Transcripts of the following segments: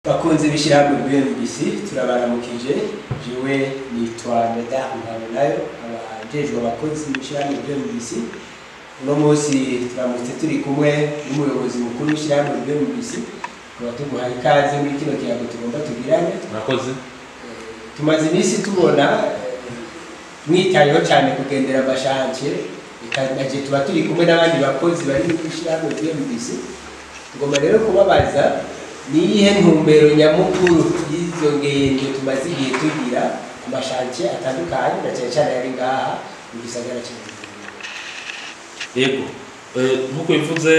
Bakunzi b'ishyirahamwe BMBC, turabaramukije. Jewe nitwa Medard Mpabonayo, abajejwe abakozi mu ishyirahamwe BMBC. Uno munsi turamutse turi kumwe n'umuyobozi mukuru w'ishyirahamwe BMBC, tukaba tuguhaye ikaze muri kino kiyago tugomba tugirane. Murakoze. Tumaze iminsi tubona mwitayeho cyane kugendera ama chantiers, naje tuba turi kumwe n'abandi bakozi bari mu ishyirahamwe BMBC. Tugomba rero kubabaza: ni iyihe ntumbero nyamukuru y'izo ngendo tumaze igihe tugira ku ma chantiers atandukanye, na cyane cyane yari ngaha mu gisagara cya Bujumbura? Yego. Nk'uko bivuze,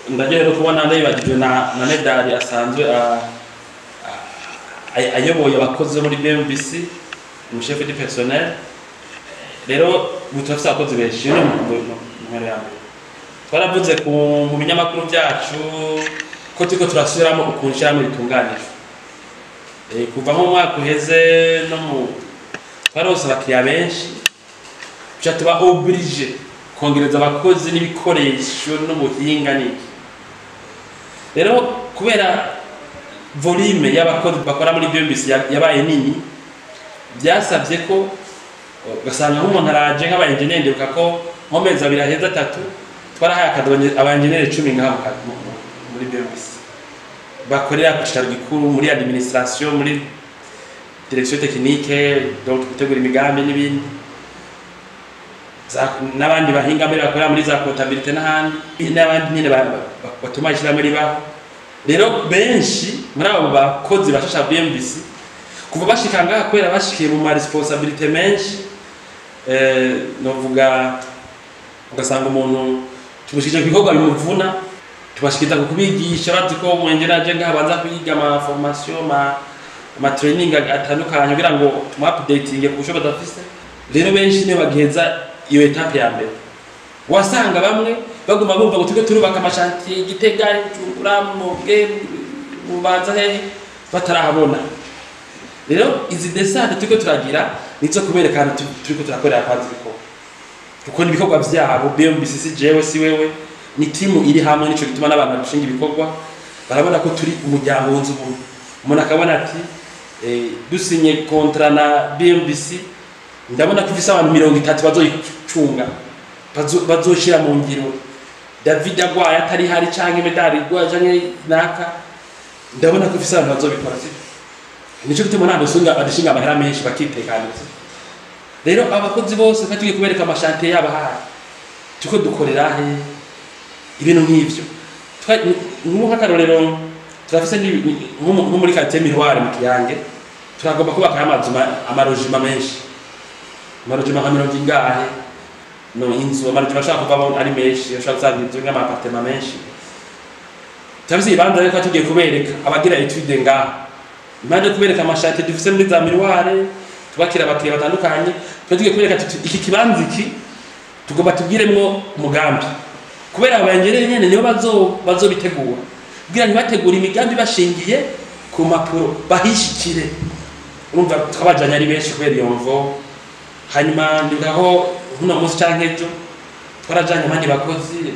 ndaryohewe no kubona ndabibagijwe na Medard asanzwe ayoboye abakozi bo muri BMBC, umu chef du personnel. Rero ubu turafise abakozi benshi. Iyo ni ntumbero ya mbere. Twaravuze mu binyamakuru byacu ko turiko turasubiramo ukuntu ishirahamwe ritunganijwe. Kuva nko mu mwaka uheze no mu twarose abakiriya benshi, tuca tuba obligé kongereza abakozi n'ibikoresho n'ubuhinga n'iki. Rero kubera volume y'abakozi bakora muri BMBC yabaye nini, byasabye ko ugasanga nk'umuntu araje nk'aba engineer. Ndibuka ko nko mezi 2 aheze, 3, twarahaye akazi aba engineer 10 ngaha muri BMBC bakorera ku cicaro gikuru, muri administration, muri direction technique, donc gutegura imigambi n'ibindi, n'abandi bahinga mbere bakorera muri za comptabilité n'ahandi, n'abandi nyine batuma ishyirahamwe ribaho. Rero benshi muri abo bakozi bashasha BMBC, kuva bashika ngaha, kubera bashikiye mu ma responsabilité menshi, novuga ugasanga umuntu tumushikije ku bikorwa bimuvuna, tubashikiriza ku kubigisha. Bazi ko umwenjera aje ngaha banza kwiga ama formation, ama training atandukanye kugira ngo tumu updatinge ku bushobozi afise. Rero benshi niyo bagiheza iyo étape ya mbere, wasanga bamwe baguma bumva ngo turiko turubaka ama chantiers i Gitega, Bujumbura, Muge, Bubanza, hehe, batarahabona. Rero izi descentes turiko turagira nizo kuberekana turiko turakorera kwanza ibikorwa, kuko ni ibikorwa vyabo. BMBC si jewe, si wewe, ni timu iri hamwe. Nico gituma n'abantu badushinga ibikorwa barabona ko turi umuryango wunze ubumwe. Umuntu akabona ati dusinye contrat na BMBC, ndabona ko ifise abantu 30 bazoyicunga, bazoshira mu ngiro. David agwaye atari hari, canke Medard igwaye, canke naka, ndabona ko ifise abantu bazobikora, sivyo? Nico gituma nta dusunga badushinga amahera menshi, bakitekaniza. Rero abakozi bose twari tugiye kubereka ama chantiers yabo ahari turiko dukorera he, ibintu nk'ivyo. Nk'ubu nk'akarorero, turafise nko muri quartier Miroir mu Kiyange, turagomba kubaka amazu, ama logements menshi, ama logements nka mirongo ingahe, no inzu, ama logements ashobora kuvamo ari menshi, ashobora gusanga inzu nk'ama appartements menshi. Turafise ibibanza. Rero twari tugiye kubereka abagira étude ngaha, impande yo kubereka ama chantiers dufise muri za Miroir, tubakira abakiriya batandukanye, twari tugiye kubereka tuti iki kibanza iki tugomba tubwiremwo umugambi, kubera abayenjerere nyene nibo bazobitegura, kugira ntibategure imigambi bashingiye ku mpapuro, bahishikire. Urumva twabajanye ari benshi kubera iyo mvo. Hanyuma ndibuka ko nkuno munsi canke ejo twarajanye abandi bakozi,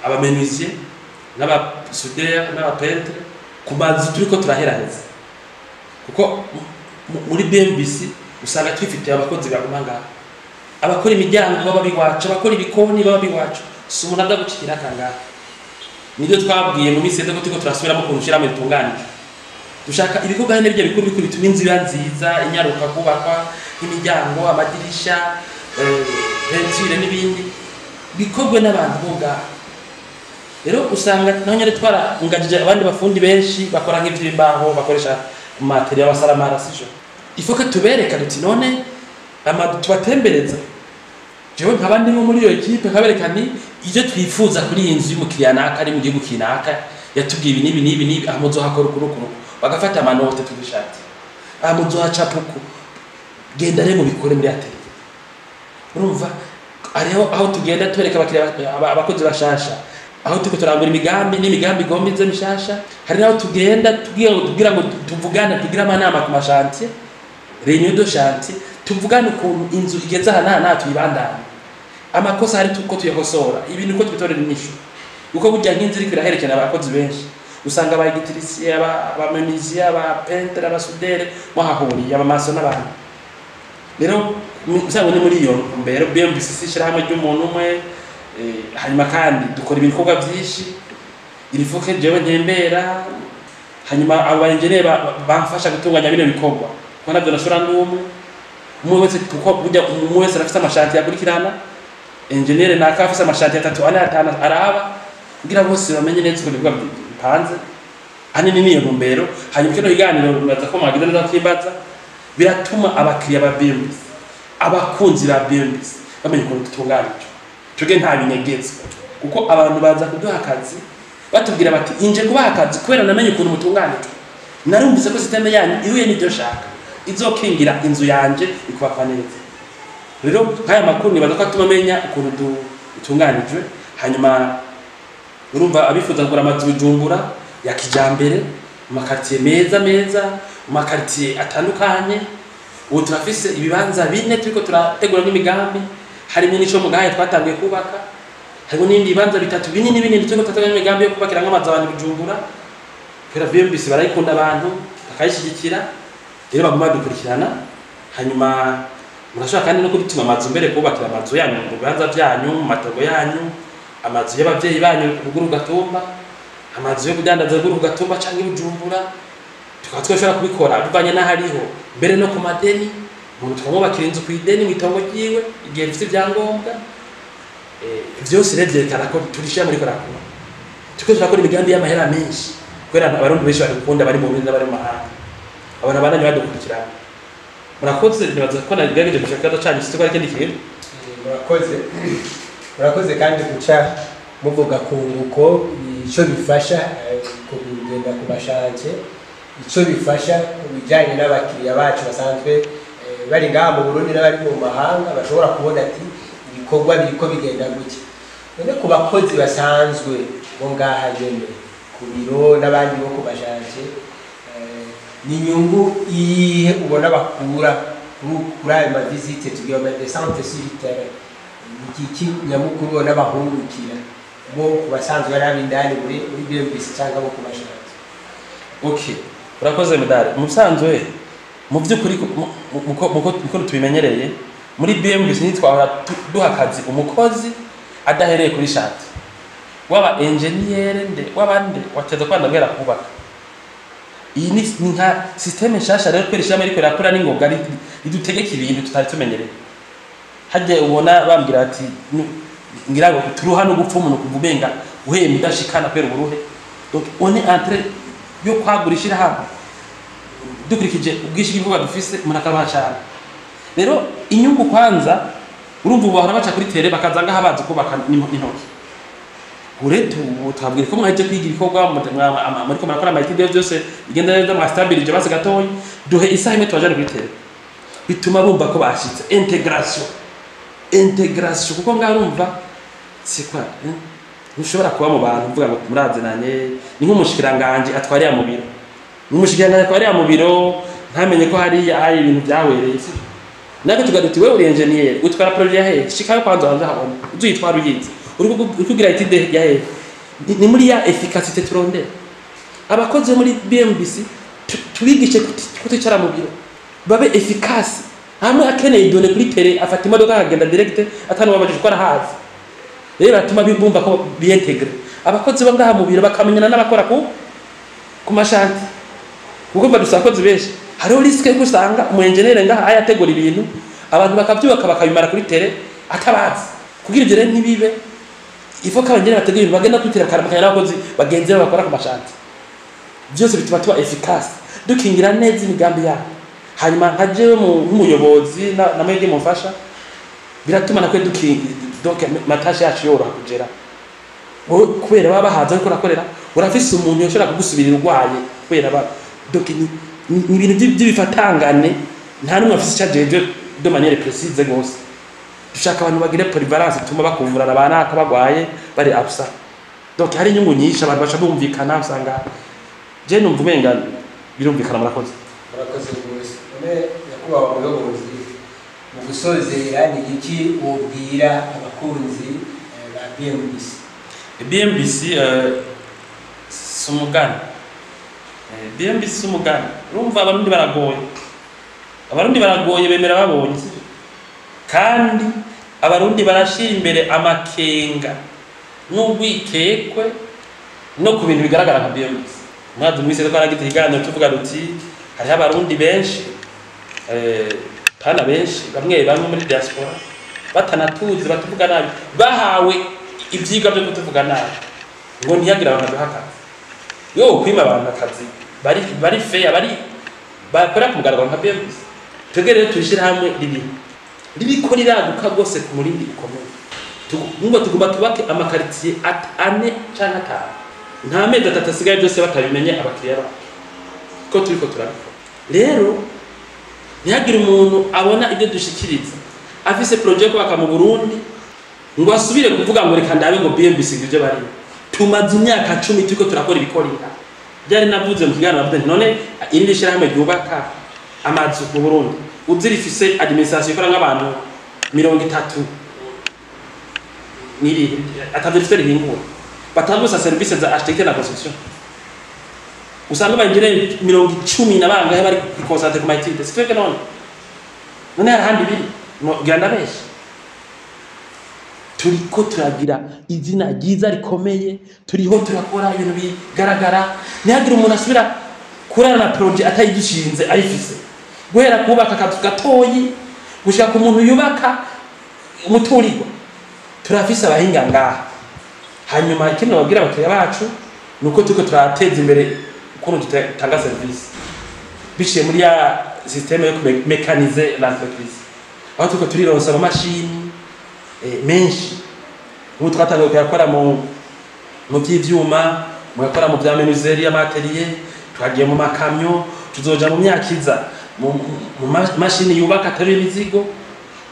aba menuisier n'aba soudeur n'aba peintre, ku mazu turiko turaheraheza, kuko muri BMBC usanga twifitiye abakozi baguma ngaha: abakora imiryango baba biwacu, abakora ibikoni baba biwacu. Si umuntu aza gucikira akangaha. Nibyo twabwiye mu minsi iheze ko turiko turasubiramo ukuntu ishirahamwe ritunganije. Dushaka ibikorwa nyene bijya bikuru bikuru bituma inzu iba nziza, inyaruka kubakwa, nk'imiryango, amadirisha, peinture n'ibindi, bikorwe n'abantu bo ngaha. Rero usanga naho nyene twarangajije abandi bafundi benshi bakora nk'ivy'imbaho, bakoresha matériel basaramara, sijo? Il faut que tubereka duti none ama tubatembereza, jewe nkaba ndimo muri iyo équipe, nkabereka ni ivyo twifuza kuri iyi nzu y'umukiriya naka ari mu gihugu kinaka, yatubwiye ibi n'ibi n'ibi n'ibi, aha muzohakora uku n'uku n'uku. Bagafata ama notes tubishati, aha muzohacapa uku, genda rero mubikore muri atelier. Urumva hariho aho tugenda twereka abakiriya, abakozi bashasha, aho turiko turangura imigambi n'imigambi igomba ize mishasha. Hari n'aho tugenda tugira ngo tuvugane, tugire amanama ku ma chantiers, réunion de chantier, tuvugane ukuntu inzu igeze aha n'aha n'aha, tuyibandanye, amakosa hari uko tuyakosora, ibintu uko tubitorera inyishu, kuko burya nk'inzu iriko iraherekana abakozi benshi. Usanga aba électricien, aba menuisier, aba peintre, aba soudeur mwahahuriye, aba maçon n'abandi. Rero usanga ni muri iyo ntumbero BMBC si ishyirahamwe ry'umuntu umwe. Hanyuma kandi dukora ibikorwa byinshi, il faut que jewe ntembera, hanyuma abo ba engineer bamfasha gutunganya bino bikorwa, kuko nabyo nashobora n'umwe umwe wese, kuko burya umwe wese arafise ama chantier akurikirana. Engineer naka afise ama chantier atatu, ane, atanu araba, kugira bose bamenye neza uko ibikorwa bipanze. Ahanini niyo ntumbero. Hanyuma kino kiganiro nibaza ko mwagize neza kwimbaza, biratuma abakiriya ba BMBC, abakunzi ba BMBC bamenya ukuntu dutunganije. Twebwe nta binyegezi, kuko abantu baza kuduha akazi batubwira bati: "Inje kubaha akazi kubera namenye ukuntu mutunganijwe, narumvise ko système yanyu ihuye n'ibyo nshaka, izokingira inzu yanje ikubakwa neza." Rero nk'aya makuru nibaza ko atuma amenya ukuntu dutunganijwe. Hanyuma urumva abifuza kugura amazu Bujumbura ya kijambere, mu ma quartier meza meza, mu ma quartier atandukanye, ubu turafise ibibanza bine turiko turategura n'imigambi, harimo n'ico mu Gahaye twatanguye kubaka, harimo n'ibindi bibanza bitatu binini binini turiko turategura n'imigambi yo kubakiramwo amazu abantu Bujumbura, kubera BMBC barayikunda, abantu bakayishyigikira, rero baguma badukurikirana. Hanyuma murashobora kandi no kudutuma amazu mbere, kubakira amazu yanyu mu bibanza byanyu, mu matongo yanyu, amazu y'abavyeyi banyu ruguru Gatumba, amazu yo kudandaza ruguru Gatumba canke i Bujumbura, tukaba twashobora kubikora bivanye n'ahariho, mbere no ku madeni. Umuntu tukamwubakira inzu ku ideni mw'itongo ryiwe igihe rifite ibyangombwa. Vyose rero vyerekana ko turishira muri korakora, turiko turakora imigambi y'amahera menshi, kubera Abarundi benshi babikunda, bari mu Burundi n'abari mu mahanga, abantu bandanye badukurikirana. Murakoze, nibaza ko nagerageje gushaka ikibazo canyu, sinzi ko hari ikindi kintu. Murakoze, murakoze kandi guca muvuga ku nguko icyo bifasha kugenda ku ma chantier, icyo bifasha ku bijyanye n'abakiriya bacu basanzwe bari ngaha mu Burundi n'abari mu mahanga, bashobora kubona ati ibikorwa biriko bigenda gutya. None ku bakozi basanzwe bo ngaha nyene ku biro n'abandi bo ku ma chantier, ni inyungu iyihe ubona bakura kuri ayo ma visite tugira, ama descente sur le terrain? Ni iki nyamukuru ubona bahungukira bo ku basanzwe bari ab'indani muri BMBC cyangwa bo ku ma chantier? Okay, urakoze medale. Mu busanzwe, mu by'ukuri, muko tubimenyereye muri BMBC, ntitwahora duha akazi umukozi adahereye kuri chantier. Waba engineer nde, waba nde, wateza kwanda guhera kubaka. Iyi ni nka système nshasha rero, kubera ishami riko rirakura n'ingoga, ridutegeka ibintu tutari tumenyereye. Harya ubona bambwira ati ngira ngo turuha no gupfa, umuntu kuva umenga uhemba udashikana kubera uburuhe. Donc on est en train yo kwagura ishirahamwe dukurikije ubwinshi bw'ibikorwa dufise, umuntu akaruha cyane. Rero inyungu kwanza, urumva ubu bahora baca kuri terrain bakaza ngaha bazi kubaka n'intoki. Uretu twabwira ko mwaje kwiga ibikorwa, muriko murakora ama études byose bigenda neza, mwastabilije basi gatoyi, duhe isaha imwe tubajane kuri terrain. Bituma bumva ko bashitse, intégration, intégration, kuko ngaho urumva c'est quoi, hein? Ntushobora kuba mu bantu uvuga ngo murazinanye. Ni nk'umushikiranganje atwariya mu biro, n'umushikiranganje atwariya mu biro ntamenye ko hariya hari ibintu byawereye, sibyo? Natwe tugaduti uti wewe uri engineer, utwara projet ya hehe? Shikayo kwanza hanze habona uzuyitwara uyizi, uri kugira étude ya hehe? Ni muri ya efficacité turondera. Abakozi bo muri BMBC tubigishe kuticara mu biro, babe efficace. Hamwe akeneye données kuri terrain, afata imodoka akagenda direct, atanu babajije ko arahazi. Rero batuma bumva ko biyintegre, abakozi bo ngaha mu biro bakamenyana n'abakora ku ma chantier, kuko badusaba abakozi benshi. Hariho risque yuko usanga umu engineer ngaha ayategura ibintu, abantu bakabyubaka bakabimara kuri terrain atabazi. Kugira ibyo rero ntibibe, il faut ko aba engineer bategura ibintu bagenda kuri terrain, bakaramukanya n'abakozi bagenzi babo bakora ku ma chantier. Byose bituma tuba efficace, dukingira neza imigambi yabo. Hanyuma nka jewe nk'umuyobozi na mwebwe mumfasha, biratuma nakwe dukingira, donc ma tâches yacu yoroha kugera. Wowe kubera baba bahaza ariko urakorera, urafise umuntu yoshobora kugusubirira urwaye, kubera ba donc ni ibintu by'ibifatangane, nta n'umwe afise icyo ajejwe de manière précise gose. Dushaka abantu bagire polyvalence, ituma bakuvurana banaka bagwaye bari absent. Donc hari inyungu nyinshi, abantu baca bumvikana, usanga je numva umenga birumvikana. Murakoze. Murakoze rwose. None nyakubahwa muyobozi, mu gusozera, ni iki wobwira abakunzi ba BMBC? BMBC Si umugani. BMBC si umugani. Urumva Abarundi baragoye, Abarundi baragoye, bemera babonye, sivyo? Kandi Abarundi barashira imbere amakenga n'urwikekwe no ku bintu bigaragara nka BMBC. Mwazi mwise twaragize ikiganiro tuvuga duti hariho Abarundi benshi, pana benshi, bamwe bamwe muri diaspora batanatuzi, batuvuga nabi, bahawe ivyigwa vyo kutuvuga nabi ngo ntiyagire abantu aduha akazi. Yo kwima abantu akazi bari fair, bari bakora ku mugaragaro nka BMBC. Twebwe rero tubishyira hamwe ririko riraguka rwose ku murindi ukomeye. Ngo tugomba tubake amakaritiye 4 canke 5, nta mezi 3 asigaye byose batabimenye abakiriya bacu ko turiko turabikora. Rero ntihagire umuntu abona ibyo dushikiriza afise projet yo kubaka mu Burundi ngo asubire kuvuga ngo reka ndabe ngo BMBC ibyo barimo. Tumaze imyaka 10 turiko turakora ibikorera. Byari navuze mu kiganiro, navuze nti none irindi shyirahamwe ryubaka amazu mu Burundi uzi rifise administration ikora nk'abantu 30 niri atavyo rifise rihingura, batanga gusa service za architecture na construction, usanga abayingere 10 na bangahe bari concentré ku ma études? Si twebwe none hari ahandi biri no gira ndabesha. Turiko turagira izina ryiza rikomeye, turiho turakora ibintu bigaragara. Ntihagire umuntu asubira kurara na projet atayigishinze ayifise, guhera kubaka akazu gatoyi gushika ku muntu yubaka umuturirwa. Turafise abahinga ngaha. Hanyuma ikindi nababwira abakiriya bacu ni uko turiko turateza imbere ukuntu dutanga service biciye muri ya système yo mécaniser l'entreprise, aho turiko turironsa amamashini menshi. Nk'ubu twatangiye kuyakora mu by'ivyuma, mugakora mu bya menuiserie y'ama atelier, twagiye mu makamyo, tuzoja mu myaka iza mu mashini yubaka atari imizigo,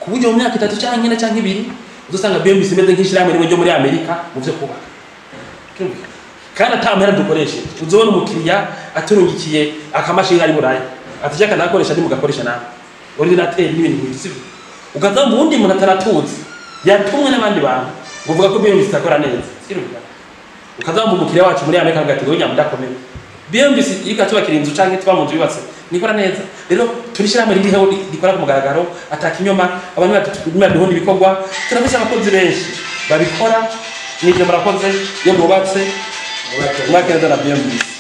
ku buryo mu myaka 3 canke 4 canke 2 uzosanga BMBC imeze nk'ishirahamwe rimwe ryo muri Amerika mu vyo kubaka. Kirumvikana? Kandi ata mahera dukoresheje. Uzobona umukiriya aturungikiye akamashini ari Buraya, atashaka nakoresha ndi mugakoresha nawe ordinateur n'ibintu nk'ivyo, sivyo? Ukaza mu wundi muntu ataratuzi yatumwe n'abandi bantu ngo uvuga ko BMBC itakora neza, kirumvikana? Ukaza mu mukiriya wacu muri Amerika avuga ati ngo nyamudakomeye, BMBC iriko atubakira inzu canke tuba mu nzu yubatse nikora neza. Rero turishira hamwe ririho rikora ku mugaragaro atakinyoma, abantu baduhunda ibikorwa, turafise abakozi benshi babikora. Nivyo, murakoze. Iyo mwubatse mwubake neza na BMBC.